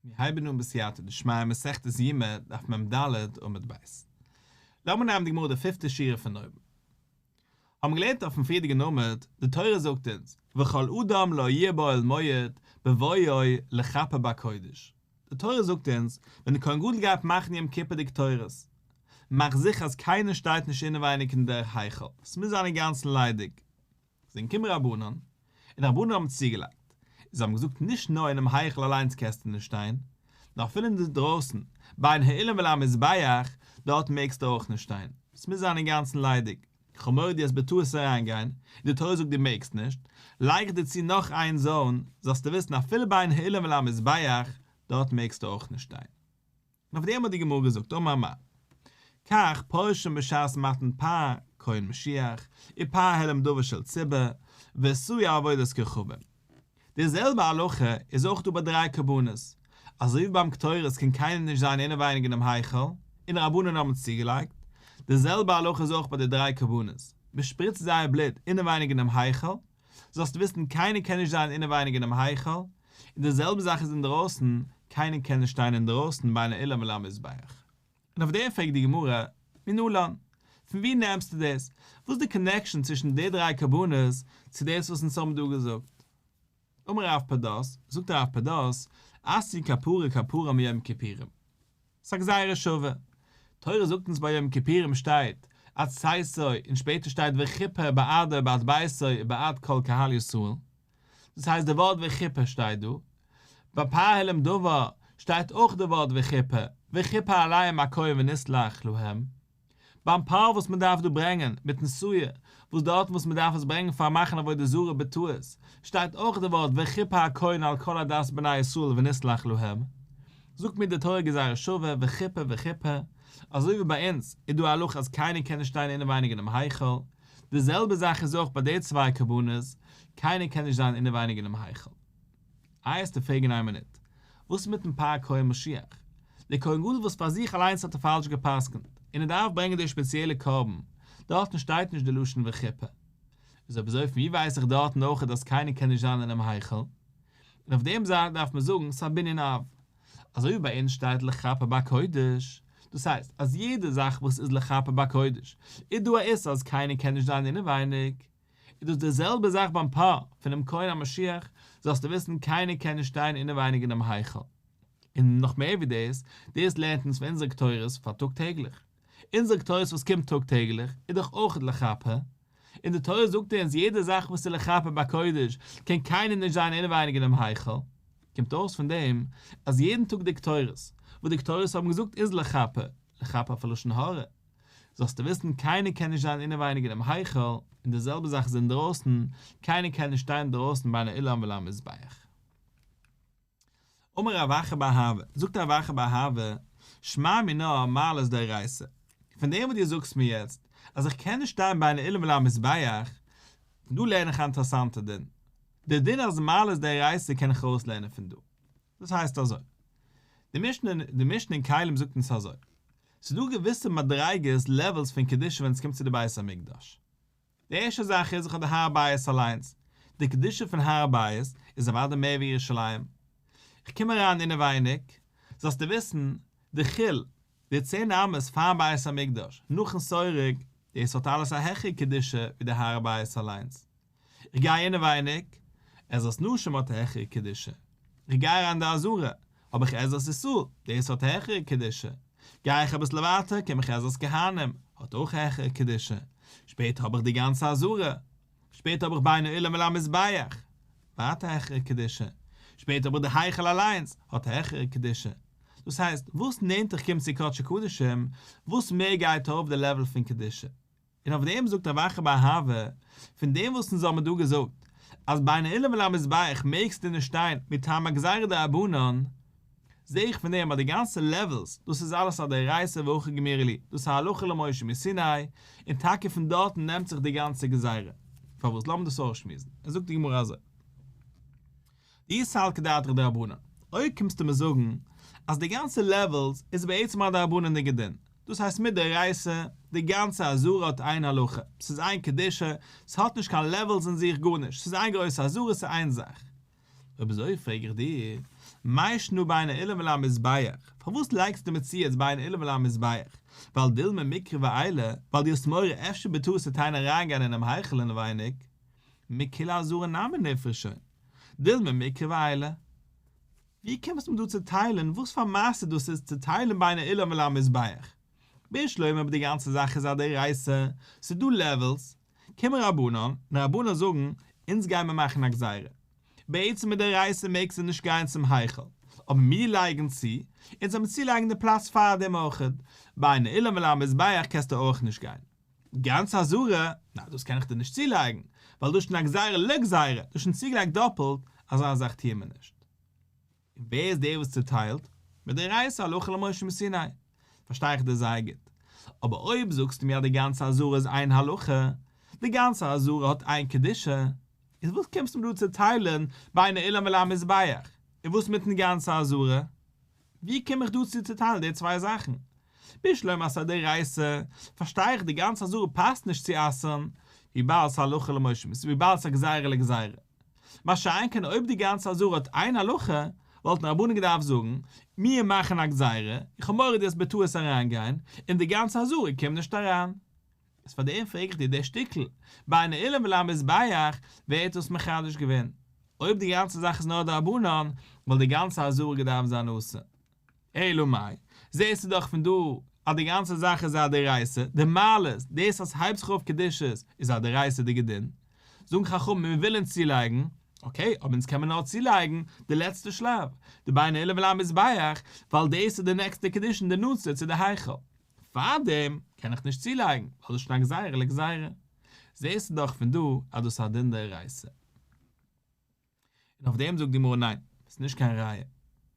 מיר הייבן אן בסייעתא דשמיא מסכת יומא דף מ"ד עמוד ב'. לאמיר נעמען די גמרא די פיפטע שורה פון אויבן. האבן געלערנט אויפן פריערדיגן עמוד, די תורה זאגט אונז, וכל אדם לא יהיה באוהל מועד בבואו לכפר בקודש. די תורה זאגט אונז, ווען די כהן גדול גייט מאכן יום כיפור די קטורת, מאך זיכער אז קיינער שטייט נישט אינעווייניג אין דער היכל, עס מוז זיין אינגאנצן ליידיג. זענען געקומען רבנן, און די רבנן האבן צוגעלייגט, און זיי האבן געזאגט נישט נאר אינעם היכל אליינס קענסטו נישט שטיין, נאר אפילו אינדרויסן, בין האולם ולמזבח, דארט מעגסטו אויך נישט שטיין, עס מוז זיין אינגאנצן ליידיג, כ'האב מורא דו וועסט בטעות אריינגיין, און די תורה זאגט דו מעגסט נישט, לייג איך דיר צו נאך איין zone, זאלסטו וויסן אפילו בין האולם ולמזבח, דארט מעגסטו אויך נישט שטיין. און אויף דעם האט די גמרא געזאגט אמר מר. כך פורשין בשעת מתן פר כהן משיח ופר העלם דבר של ציבור ושעיר עבודת כוכבים. די זעלבע הלכה איז אויך דא ביי דריי קרבנות, אזוי ווי ביים קטורת קען קיינער נישט זיין אינעווייניג אינעם היכל, און רבנן האבן צוגעלייגט, די זעלבע הלכה איז אויך ביי די דריי קרבנות, מען שפריצט זייער בלוט אינעווייניג אינעם היכל, זאלסט וויסן קיינער קען נישט זיין אינעווייניג אינעם היכל, און די זעלבע זאך איז אינדרויסן, קיינער קען נישט שטיין אינדרויסן בין האולם ולמזבח. און אויף דעם פרעגט די גמרא, מנלן? פון וואו נעמסטו דאס? וואס איז די connection צווישן די דריי קרבנות צו דאס וואס אונז האבן דא געזאגט? אמר רב פדת, זאגט רב פדת, אתיא כפרה כפרה מיום כיפורים. ס'איז א גזירה שווה. תורה זאגט אונז ביי יום כיפורים שטייט עד צאתו און שפעטער שטייט וכיפר בעדו ובעד ביתו ובעד כל קהל ישראל. דאס הייסט די ווארט וכיפר שטייט דא. ביי פר העלם דבר שטייט אויך די ווארט וכיפר, וכיפר עליהם הכהן ונסלח להם. ביים פר וואס מען דארף דא ברענגען, מיטן שעיר, וואס דארטן וואס מען דארף עס ברענגען פאר מאכן עבודה זרה בטעות, שטייט אויך די ווארט וכיפר הכהן על כל עדת בני ישראל ונסלח להם. זאגט מיר די תורה גזירה שווה וכיפר וכיפר, אזוי ווי ביי אונז איז דא א הלכה אז קיינער קען נישט שטיין אינעווייניג אינעם היכל, די זעלבע זאך איז אויך ביי די צוויי קרבנות, קיינער קען נישט זיין אינעווייניג אינעם היכל. איי וועסטו פרעגן איין מינוט, וואס איז מיטן פר כהן משיח? דער כהן גדול וואס פאר זיך אליינס האט ער פאלש גע'פסק'נט, און ער דארף ברענגען די שפעציעלע קרבן, דארטן שטייט נישט די לשון וכיפר. איז אויב אזוי פון ווי ווייס איך דארטן אויכעט אז קיינער קען נישט זיין אינעם היכל? און אויף דעם זייט דארף מען זאגן ס'א בנין אב. אזוי ווי ביי אונז שטייט לכפר בקודש, דאס הייסט אז יעדע זאך וואס איז לכפר בקודש, איז דא א איסור אז קיינער קען נישט זיין אינעווייניג, איז דאס די זעלבע זאך ביים פר פונעם כהן המשיח, זאלסטו וויסן קיינער קען נישט שטיין אינעווייניג אינעם היכל. און נאך מער ווי דאס, דאס לערנט אונז פון אונזערע קטורת פאר טאג טעגליך. אונזער קטורת וואס קומט טאג טעגליך איז דאך אויך לכפר, און די תורה זאגט אונז יעדע זאך וואס איז לכפר בקודש קען קיינער נישט זיין אינעווייניג אינעם היכל. קומט אויס פון דעם אז יעדן טאג די קטורת וואס די קטורת האבן געזאגט איז לכפר, לכפר פון לשון הרע, זאלסטו וויסן קיינער קען נישט זיין אינעווייניג אינעם היכל, און די זעלבע זאך איז אינדרויסן, קיינער קען נישט שטיין אינדרויסן בין האולם ולמזבח. אמר רב אחא בר אהבה, זאגט רב אחא בר אהבה, שמע מינה מעלות דאורייתא, פון דעם וואס דו זאגסט מיר יעצט אז איך קען נישט שטיין בין האולם ולמזבח, פון דא לערן איך א אינטערעסאנטע דין, דער דין אז מעלות דאורייתא קען איך ארויסלערנען פון דא. דאס הייסט אזוי, די משנה, די משנה אין כלים זאגט אונז אזוי, ס'איז דא געוויסע מדריגות, levels פון קדושה ווען עס קומט צו די בית המקדש. די ערשטע זאך איז איך האב די הר הבית אליינס, די קדושה פון הר הבית איז אוודאי מער ווי ירושלים. איך קום אריין אינעווייניג, זאלסטו וויסן, די חיל, די צען אמות פארן בית המקדש, נאכן סורג, דאס האט אלעס א העכערע קדושה ווי די הר הבית אליינס. איך גיי אינעווייניג, עזרת נשים האט א העכערע קדושה. איך גיי אריין אין די עזרה, האב איך עזרת ישראל, דאס האט א העכערע קדושה. גיי איך אביסל ווייטער קום איך עזרת כהנים, האט אויך א העכערע קדושה. שפעטער האב איך די גאנצע עזרה. שפעטער האב איך בין האולם ולמזבח, ווייטער העכערע קדושה. שפעטער האב איך די היכל אליינס, האט א העכערע קדושה. דאס הייסט, וואס נענטער איך קום צו קדשי קדשים, וואס מער גייט ארויף די level פון קדושה. און אויף דעם זאגט רב אחא בר אהבה, פון דעם וואס אונז האבן דא געזאגט, אז בין האולם ולמזבח מעגסטו נישט שטיין מטעם א גזירה דרבנן, זע איך פון דעם אז די גאנצע levels, דאס איז אלעס א דאורייתא והכי גמירי להו, דאס איז א הלכה למשה מסיני, און טאקע פון דארטן נעמט זיך די גאנצע גזירה. פארוואס? לאמיר דאס אויסשמועסן. עס זאגט די גמרא אזוי. דאי סלקא דעתך דרבנן, אויב קומסטו מיר זאגן אז די גאנצע levels איז בעצם א דרבנן'דיגע דין, דאס הייסט מדאורייתא, די גאנצע עזרה האט איין הלכה, ס'איז איין קדושה, ס'האט נישט קיין levels אין זיך גארנישט, ס'איז איין גרויסע עזרה ס'איז איין זאך. אויב אזוי פרעג איך דיר, מאי שנא בין האולם ולמזבח, פארוואס לייגסטו מיר צו יעצט בין האולם ולמזבח, ווייל דילמא מיקרבי עיילי, ווייל דו האסט מורא אפשר בטעות וועט איינער אריינגיין אינעם היכל אינעווייניג, מכולה עזרה נמי נפרשו, דילמא מיקרבי עיילי. ווי קומסטו מיר דא צו טיילן, וואס פאר מעשה דאס איז צו טיילן בין האולם ולמזבח? בשלמא אויב די גאנצע זאך איז א דאורייתא, ס'איז דא לעוועלס, קומען רבנן, און רבנן זאגן, אונז גיימער מאכן א גזירה. בעצם מדאורייתא מעגסטו נישט גיין צום היכל, אבער מיר לייגן צו, אונז וועלן צולייגן די פלאץ פאר דעם אויכעט, בין האולם ולמזבח קענסטו אויך נישט גיין. גאנץ עזרה, ניין דאס קען איך דיר נישט צולייגן, ווייל דאס איז שוין א גזירה לגזירה, דאס איז שוין צוגעלייגט דאפלט, אזא זאך טוען מיר נישט. און ווער איז דער וואס צוטיילט? מדאורייתא הלכה למשה מסיני. פארשטיי איך דיר זייער גוט. אבער אויב זאגסטו מיר אז די גאנצע עזרה איז איין הלכה, די גאנצע עזרה האט איין קדושה, איז וואס קומסטו מיר דא צוטיילן בין האולם ולמזבח? און וואס מיטן גאנצע עזרה? ווי קום איך דא צו צוטיילן די צוויי זאכן? בשלמא אז ס'איז א דאורייתא, פארשטיי איך די גאנצע עזרה פאסט נישט צו אסר'ן, וויבאלד ס'איז הלכה למשה מסיני, וויבאלד ס'איז א גזירה לגזירה. מה שאין כן אויב די גאנצע עזרה האט איין הלכה, וואלטן רבנן געדארפט זאגן, מיר מאכן א גזירה, איך האב מורא דו וועסט בטעות אריינגיין, און די גאנצע עזרה קומט נישט אריין. איז פאר דעם פרעג איך דיר דער שטיקל, בין האולם ולמזבח, ווער האט דאס מחדש געווען? אויב די גאנצע זאך איז נאר דרבנן, וואלט די גאנצע עזרה געדארפט זיין אסור. אלא מאי, זעסטו דאך פון דא אז די גאנצע זאך איז א דאורייתא, די מעלות, דאס אז ס'הייבט זיך אויף קדושות, איז א דאורייתא'דיגע דין. זאגן חכמים מיר ווילן צולייגן, okay, אבער אונז קען מען נאר צולייגן די לעצטע שלב, די בין האולם ולמזבח, ווייל דאס איז די נעקסטע קדושה און די נאנטסטע צו די היכל. פארדעם קען איך נישט צולייגן, ווייל דאס איז שוין א גזירה לגזירה. זעסטו דאך פון דא אז דאס איז א דין דאורייתא. און אויף דעם זאגט די גמרא ניין, ס'איז נישט קיין ראיה.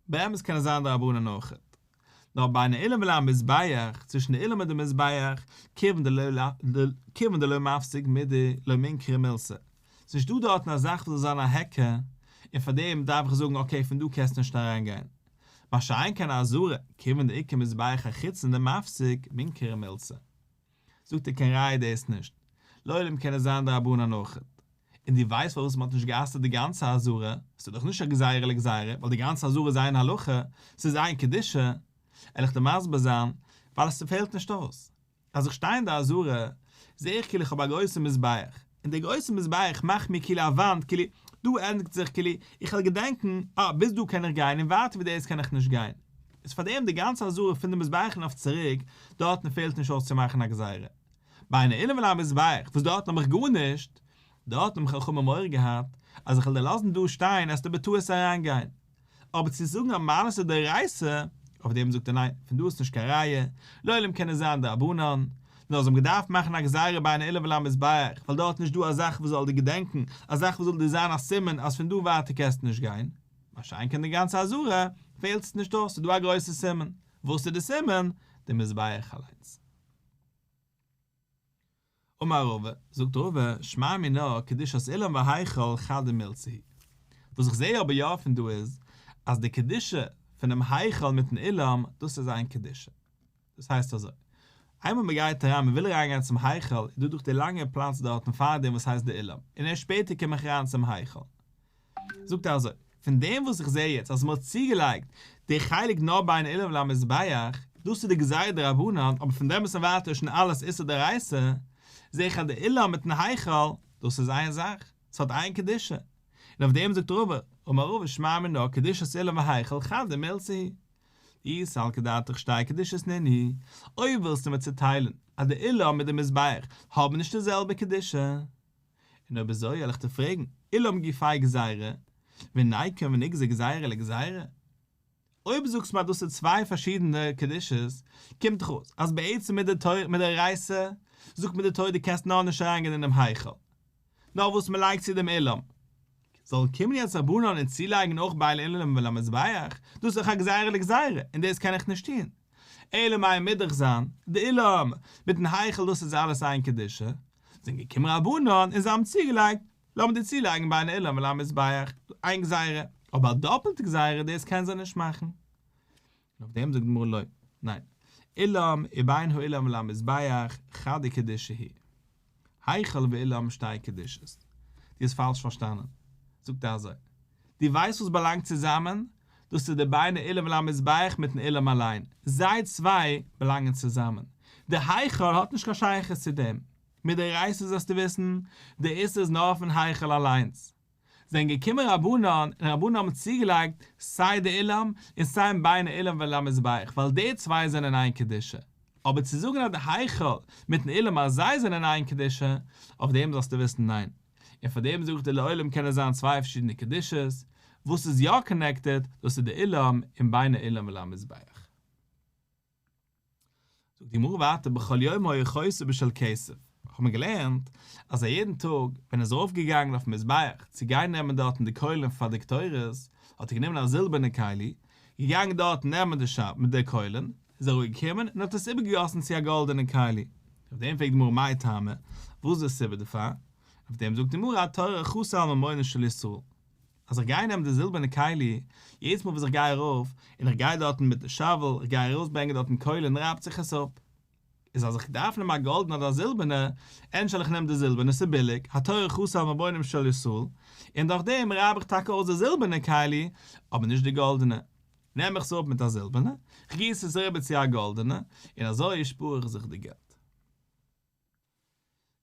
באמת קען עס זיין דרבנן אויכעט. נאר בין האולם ולמזבח, צווישן די אולם און די מזבח, כיוון דלא מפסיק מידי לא מינכרא מילתא. ס'איז נישט דא דארטן א זאך וואס זאל זיין א היכר, און פאר דעם דארף איך זאגן okay פון דא קענסטו נישט אריינגיין. מה שאין כן עזרה, כיוון דאיכא מזבח החיצון דמפסיק מינכרא מילתא. זאגט ער קיין ראיה דאס נישט. לעולם קען עס זיין דרבנן אויכעט. און דו ווייסט פארוואס מ'האט נישט גע'אסר'ט די גאנצע עזרה? ס'איז דאך נישט א גזירה לגזירה, ווייל די גאנצע עזרה איז איין הלכה, ס'איז איין קדושה. וועל איך דיר מסביר זיין, ווייל עס פעלט נישט אויס. אז איך שטיי אין די עזרה, זע איך כאילו איך האב א גרויסע מזבח, און דער גרויסע מזבח מאכט מיר כאילו א וואנט, כאילו דא ענדיגט זיך, כאילו איך וועל געדענקן, אה, ביז דא קען איך גיין און ווייטער ווי דאס קען איך נישט גיין. איז פארדעם די גאנצע עזרה פון די מזבח און אויף צוריק, דארטן פעלט נישט אויס צו מאכן א גזירה. בין האולם ולמזבח, וואס דארטן האב איך גארנישט, דארטן האבן חכמים מורא געהאט, אז איך וועל דיר לאזן דא שטיין עסטו בטעות אריינגיין. אבער צו זאגן אז מעלות איז דאורייתא, אויף דעם זאגט ער ניין, פון דא איז נישט קיין ראיה, לעולם קען עס זיין דרבנן, נאר זיי האבן געדארפט מאכן א גזירה בין האולם ולמזבח, ווייל דארט איז נישט דא א זאך וואס זאל דיר געדענקן, א זאך וואס זאל דיר זיין א סימן אז פון דא ווייטער קענסטו נישט גיין, מה שאין כן די גאנצע עזרה, פעלט עס נישט אויס, ס'איז דא א גרויסע סימן, וואס איז די סימן? די מזבח אליינס. אמר רבא, זאגט רבא, שמע מינה קדושת אולם והיכל חדא מילתא היא. וואס איך זעה אבער יא פון דא איז, אז די קדושה פונעם היכל מיטן אולם, דאס איז איין קדושה. דאס הייסט אזוי, איינמאל מען גייט אריין, מען וויל אריינגיין צום היכל, איז דא דאך די לאנגע פלאץ דארטן פארדעם וואס הייסט די אולם, און ערשט שפעטער קום איך אריין צום היכל. זאגט ער אזוי, פון דעם וואס איך זע יעצט אז מען האט צוגעלייגט די חלק נאר בין האולם ולמזבח, דאס איז די גזירה דרבנן, אבער פון דעמאלטס און ווייטער איז שוין אלעס איסור דאורייתא, זע איך אז די אולם מיטן היכל, דאס איז איין זאך, עס האט איין קדושה. און אויף דעם זאגט רבא, אמר רבא שמע מינה קדושת אולם והיכל חדא מילתא היא. אי סלקא דעתך שתי קדושות נינהו, אויב ווילסטו מיר צוטיילן אז די אולם מיט די מזבח האבן נישט די זעלבע קדושה, און אויב אזוי וועל איך דיר פרעגן, אולם גופיה גזירה, וניקום ונגזור גזירה לגזירה? אויב זאגסט מיר אז דאס איז צוויי פארשידענע קדושות, קומט דאך אויס אז בעצם מיט די תורה מיט דאורייתא זאגט מיר די תורה דו קענסט נאר נישט אריינגיין אינעם היכל, נאר וואס מען לייגט צו דעם אולם. זאלן קומען יעצט רבנן און צולייגן אויך בין האולם ולמזבח, דאס איז דאך א גזירה לגזירה, און דאס קען איך נישט טון. אלא מאי מוז דאך זיין, די אולם מיטן היכל דאס איז אלעס איין קדושה, זענען געקומען רבנן און זיי האבן צוגעלייגט, לאמיר דיר צולייגן בין האולם ולמזבח, איין גזירה, אבער א דאפלטע גזירה דאס קענען זיי נישט מאכן. און אויף דעם זאגט די גמרא לא, ניין, אולם ובין האולם ולמזבח חדא קדושה היא. היכל ואולם שתי קדושות. דו האסט פאלש פארשטאנען. זאגט ער אזוי. דו ווייסט וואס באלאנגט צוזאמען? דאס איז די בין האולם ולמזבח מיטן אולם אליין, זיי צוויי באלאנגען צוזאמען. די היכל האט נישט קיין שייכות צו דעם. מדאורייתא זאלסטו וויסן, די איסור איז נאר אויפן היכל אליינס. זענען געקומען רבנן און רבנן האבן צוגעלייגט סיי די אולם און סיי בין האולם ולמזבח ווייל די צוויי זענען איין קדושה. אבער צו זאגן אז די היכל מיטן אולם אז זיי זענען איין קדושה, אויף דעם זאלסטו וויסן ניין. און פאר דעם זאג איך דיר לעולם קען עס זיין צוויי פארשידענע קדושות, וואס איז יא קאנעקטעד, דאס איז די אולם און בין האולם ולמזבח. זאגט די גמרא ווייטער בכל יום היה חותה בשל כסף, האט מען געלערנט אז א יעדן טאג ווען ער איז ארויף געגאנגען אויפן מזבח צו גיין נעמען דארטן די קוילן פאר די קטורת, האט ער גענומען א זילבערנע כלי, געגאנגען דארטן נעמען די שאב מיט די קוילן, איז ער אראפגעקומען און האט עס איבערגעגאסן צו א גאלדענע כלי. אויף דעם פרעגט די גמרא מאי טעמא, וואס איז די סיבה דערפאר? אויף דעם זאגט די גמרא הטורח חסה על ממונו של ישראל, אז איך גיי נעמען די זילבערנע כלי, יעדעס מאל וואס איך גיי ארויף, און איך גיי דארטן מיט די שאוועל, איך גיי ארויסברענגען דארטן קוילן רייבט זיך עס אפ. איז אז איך דארף נעמען א גאלדענע אדער א זילבערנע, ענדערש זאל איך נעמען די זילבערנע, ס'איז ביליג, הטורח חסה על ממונם של ישראל, און דורך דעם רייב איך טאקע אויס די זילבערנע כלי, אבער נישט די גאלדענע. נעם איך עס אפ מיט א זילבערנע, כ'גיס עס אריבער צו א גאלדענע, און אזוי שפאר איך זיך די געלט.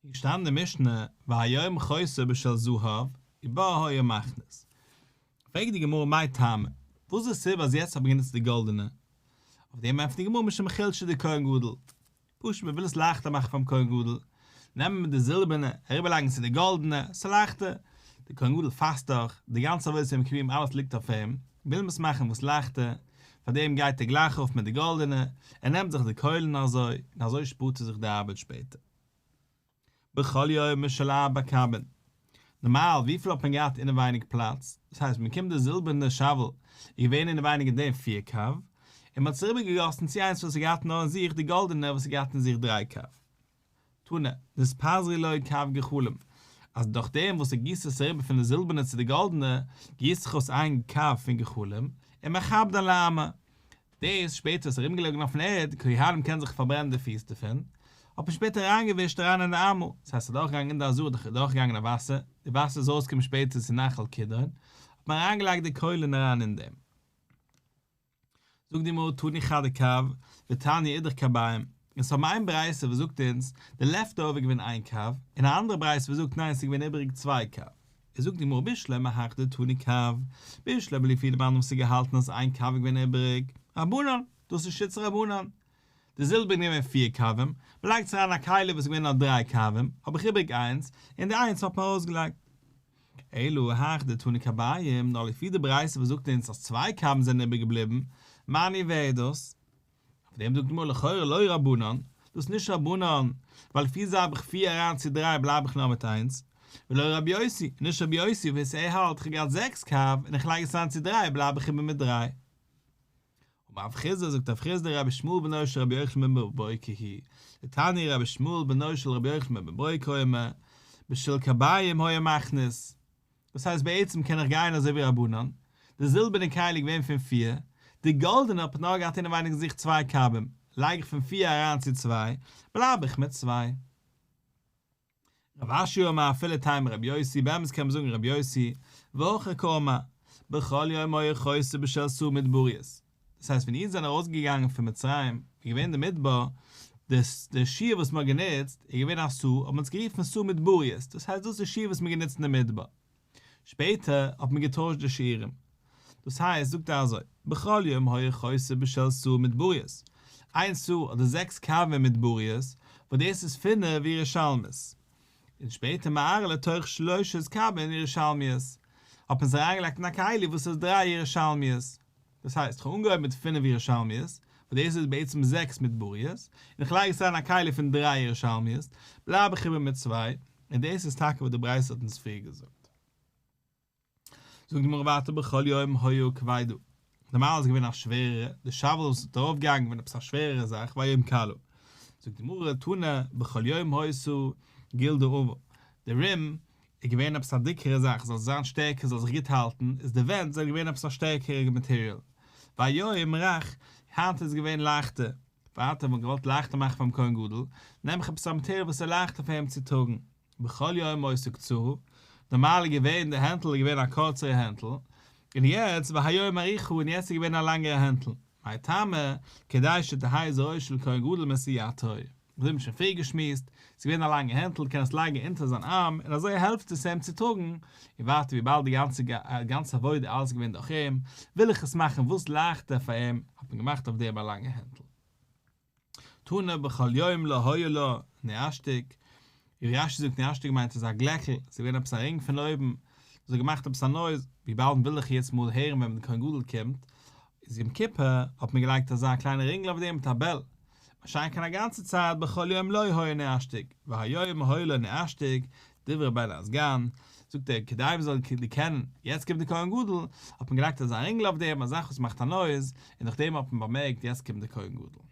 איז געשטאנען אין די משנה והיום חותה בשל זהב ובה היה מכניס. פרעגט די גמרא מאי טעמא, וואס איז די סיבה אז יעצט האט מען גענוצט די גאלדענע? אויף דעם ענטפערט די גמרא משום חולשא דכהן גדול, פשוט מען וויל עס לייכטער מאכן פאר'ן כהן גדול, נעמען מיר די זילבערנע, אריבערלייגן צו די גאלדענע, ס'איז לייכטער, די כהן גדול פאסט דאך, די גאנצע עבודת יום הכיפורים אלעס ליגט אויף אים, וויל מען עס מאכן וואס לייכטער, פאר דעם גייט ער גלייך ארויף מיט די גאלדענע, ער נעמט זיך די קוילן אזוי, און אזוי שפארט ער זיך די ארבעט שפעטער. בכל יום בשל ארבע קבין. נארמאל וויפיל האט מען געהאט אינעווייניג פלאץ? דאס הייסט מען קומט די זילבערנע שאוועל איז געווען אינעווייניג אין דעם פיר קב, און מען האט עס אריבער געגאסן צו איינס וואס האט געהאט נאר אין זיך די גאלדענע וואס האט געהאט אין זיך דריי קב. תנא, נתפזרו לו קב גחלים, אז דורך דעם וואס ער גיסט עס אריבער פון די זילבערנע צו די גאלדענע, גיסט זיך אויס איין קב פון גחלים, ומכבדן לאמה, דאס שפעטער איז ארומגעלעגן אויפן ערד, כהנים קענען זיך פארברענען די פיס דערפון, האט מען שפעטער אריינגעווישט אריין אין די אמה, דאס הייסט ס'איז אדורכגעגאנגען אין די עזרה איז דורכגעגאנגען א וואסער, די וואסער איז ארויסגעקומען שפעטער צו נחל קדרון, האט מען אריינגעלייגט די קוילען אריין אין דעם. זאגט די גמרא תני חדא קב, ותניא אידך קביים, אונז האבן איין ברייתא וואס זאגט אונז די לעפט אווער איז געווען איין קב, און א אנדערע ברייתא וואס זאגט ניין ס'איז געווען איבעריג צוויי קב. איז זאגט די גמרא בשלמא הך דתני קב, בשלמא לפי די מאן וואס האט געהאלטן אז איין קב איז געווען איבעריג, רבנן, דאס איז שיטת רבנן. די זילבער איז געווען פיר קבים, מען לייגט עס אריין אין א כלי וואס איז געווען נאר דריי קבים, האב איך איבעריג איינס, און די איינס האט מען ארויסגעלייגט. אלא הך דתני קביים, נאר לפי די ברייתא וואס זאגט אונז אז צוויי קבים זענען איבערגעבליבן, מני ווער איז דאס? אויף דעם זאגט די גמרא לכאורה לא רבנן, דאס איז נישט רבנן, ווייל לפי זיי האב איך פיר אריין צו דריי בלייב איך נאר מיט איינס, ולא רבי יוסי, נישט רבי יוסי וואס ער האלט איך האב געהאט זעקס קב און איך לייג עס אריין צו דריי בלייב איך איבער מיט דריי. אמר רב חסדא זאגט רב חסדא רבי ישמעאל בנו של רבי יוחנן בן ברוקה היא, דתניא רבי ישמעאל בנו של רבי יוחנן בן ברוקה אומר, בשל קביים היה מכניס. דאס הייסט בעצם קען איך גיין אזוי ווי רבנן, די זילבערנע כלי איז געווען פון פיר, די גאלדענע האט נאר געהאט אינעווייניג זיך צוויי קבים, לייג איך פון פיר אריין צו צוויי, בלייב איך מיט צוויי. רב אשי אמר אפילו תימא רבי יוסי, באמת קען מען זאגן רבי יוסי, והכי קאמר, בכל יום היה חותה בשל סאה מדבריות. דאס הייסט ווען אידן זענען ארויסגעגאנגען פון מצרים איז געווען די מדבר, די שיעור וואס מען האט גענוצט איז געווען א סאה, האט מען עס גערופן סאה מדבריות, דאס הייסט דאס איז די שיעור וואס מען האט גענוצט אין די מדבר. שפעטער האט מען געטוישט די שיעורים. דאס הייסט זאגט ער אזוי, בכל יום היה חותה בשל סאה מדבריות, איין סאה אדער זעקס קבים מדבריות, וואס דאס איז פינף ירושלמית. און שפעטער מערער לתוך שלשת קבין ירושלמיות, האט מען עס אריינגעלייגט אין א כלי וואס איז דריי ירושלמיות. דאס הייסט, כ'האב אנגעהויבן מיט פינף ירושלמיות, וואס דאס איז בעצם זעקס מדבריות, און כ'לייג עס אריין אין א כלי פון דריי ירושלמיות, בלייב איך איבער מיט צוויי, און דאס איז טאקע וואס די ברייתא האט אונז פריער געזאגט. זאגט די גמרא ווייטער בכל יום היה כבדה, נארמאל איז געווען א שווערערע, די שאוועל וואס איז ארויף געגאנגען געווען עפעס א שווערערע זאך, והיום קלה. זאגט די גמרא תנא בכל יום היתה גלדה עבה, די רים איז געווען עפעס א דיקערע זאך זאל זיין שטערקער זאל זיך גוט האלטן, איז די ווענט זענען געווען עפעס א שטערקערע מאטעריאל, והיום רך, היינט איז געווען לייכטער, ווייטער מ'האט געוואלט לייכטער מאכן פאר'ן כהן גדול, נעם איך עפעס א מאטעריאל וואס איז לייכטער פאר אים צו טראגן, בכל יום היתה קצרה, נארמאל איז געווען די הענטל איז געווען א קורצערע הענטל, און יעצט והיום ארוכה און יעצט איז געווען א לאנגערע הענטל, מאי טעמא, כדי שתהא זרועו של כהן גדול מסייעתו. מיר האבן שוין פריער געשמועסט, ס'איז געווען א לאנגע הענטל, קען עס לייגן אונטער זיין ארם, און אזוי העלפט עס אים צו טראגן, און ווייטער וויבאלד די גאנצע גאנצע עבודה אלעס איז געווען דורך אים, וויל איך עס מאכן וואס לייכטער פאר אים, האט מען געמאכט אויף דעם א לאנגע הענטל. תנא בכל יום לא היה לה נאשתיק, ווי רש"י זאגט נאשתיק מיינט אזא גלעקל, ס'איז געווען עפעס א רינג פון אויבן, וואס האט געמאכט עפעס א נויז, וויבאלד מ'וויל דאך יעדעס מאל הערן ווען די כהן גדול קומט, איז יום כיפור האט מען געלייגט אזא קליינע רינגל אויף דעם מיט א בעל, מה שאין כן א גאנצע צייט בכל יום לא היה נאשתיק, והיום היה לה נאשתיק, דברי בן הסגן, זאגט ער כדי מען זאל דערקענען יעצט קומט די כהן גדול, האט מען געלייגט אזא רינגל אויף דעם, א זאך וואס מאכט א נויז, און נאכדעם האט מען באמערקט יעצט קומט די כהן גדול.